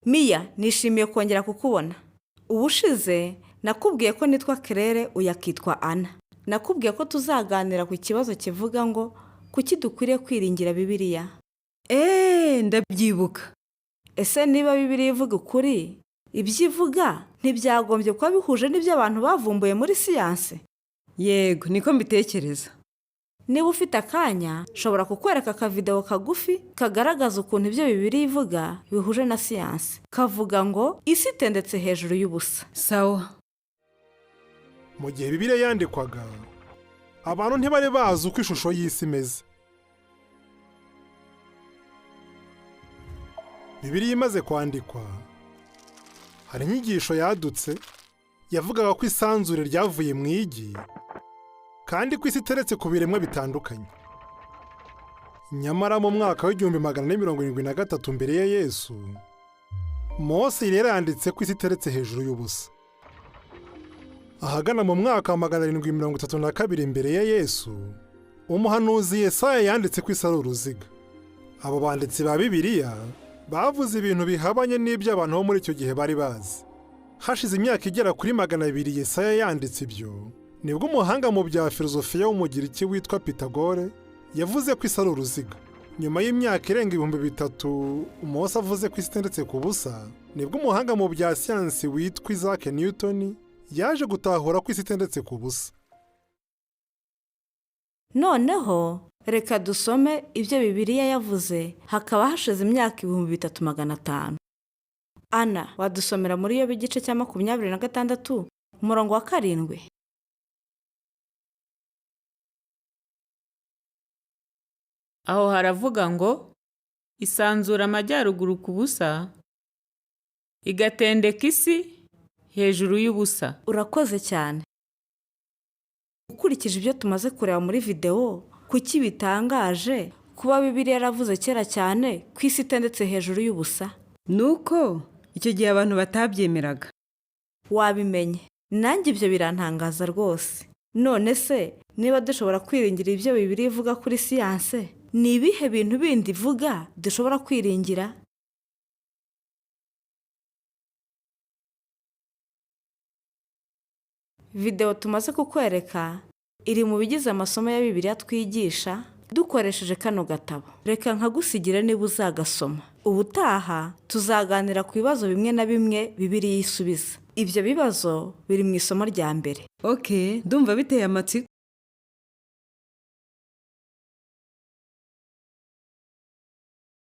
Miya, nishimiye kongera kukubona. Ubushize nakubwiye ko nitwa Kerere, uyu akitwa Ana. Nakubwiye ko tuzaganira ku kibazo kivuga ngo kuki dukwiriye kwiringira Bibiliya? Eee, ndabyibuka. Ese niba Bibiliya ivuga ukuri, ibyo ivuga ntibyagombye kuba bihuje n'ibyo abantu bavumbuye muri siyansi? Yego, niko mbitekereza. Niba ufite akanya, nshobora kukwereka akavidewo kagufi kagaragaza ukuntu ibyo Bibiliya ivuga bihuje na siyansi. Kavuga ngo isi itendetse hejuru y'ubusa. Sawa. Mu gihe Bibiliya yandikwaga, abantu ntibari bazi uko ishusho y'isi imeze. Bibiliya imaze kwandikwa, hari inyigisho yadutse yavugaga ko isanzure ryavuye mu igi kandi ko isi iteretse ku biremwa bitandukanye. Nyamara mu mwaka w'1473 mbere ya Yesu, Mose yari yaranditse ko isi iteretse hejuru y'ubusa. Ahagana mu mwaka wa 732 mbere ya Yesu, umuhanuzi Yesaya yanditse ko isi ari uruziga. Abo banditsi ba Bibiliya bavuze ibintu bihabanye n'ibyo abantu bo muri icyo gihe bari bazi. Hashize imyaka igera kuri 200 Yesaya yanditse ibyo, nibwo umuhanga mu bya filozofiya w'Umugiriki witwa Pitagore yavuze ko isi ari uruziga. Nyuma y'imyaka irenga 3000 Mose avuze ko isi itendetse ku busa, nibwo umuhanga mu bya siyansi witwa Isaac Newton yaje gutahura ko isi itendetse ku busa. Noneho reka dusome ibyo Bibiliya yavuze hakaba hashize imyaka 3500. Ana, wadusomera muri Yobu igice cya 26 umurongo wa 7? Aho haravuga ngo isanzura amajyaruguru ku busa, igatendeka isi hejuru y'ubusa. Urakoze cyane. Ukurikije ibyo tumaze kureba muri videwo, kuki bitangaje kuba Bibiliya yaravuze kera cyane ko isi itendetse hejuru y'ubusa? Nuko icyo gihe abantu batabyemeraga. Wabimenye. Nanjye ibyo birantangaza rwose. None se niba dushobora kwiringira ibyo Bibiliya ivuga kuri siyanse, ni ibihe bintu bindi ivuga dushobora kwiringira? Videwo tumaze kukwereka iri mu bigize amasomo ya Bibiliya twigisha dukoresheje kano gatabo. Reka nkagusigire niba uzagasoma. Ubutaha tuzaganira ku bibazo bimwe na bimwe Bibiliya isubiza. Ibyo bibazo biri mu isomo rya mbere. Ok, ndumva biteye amatsiko.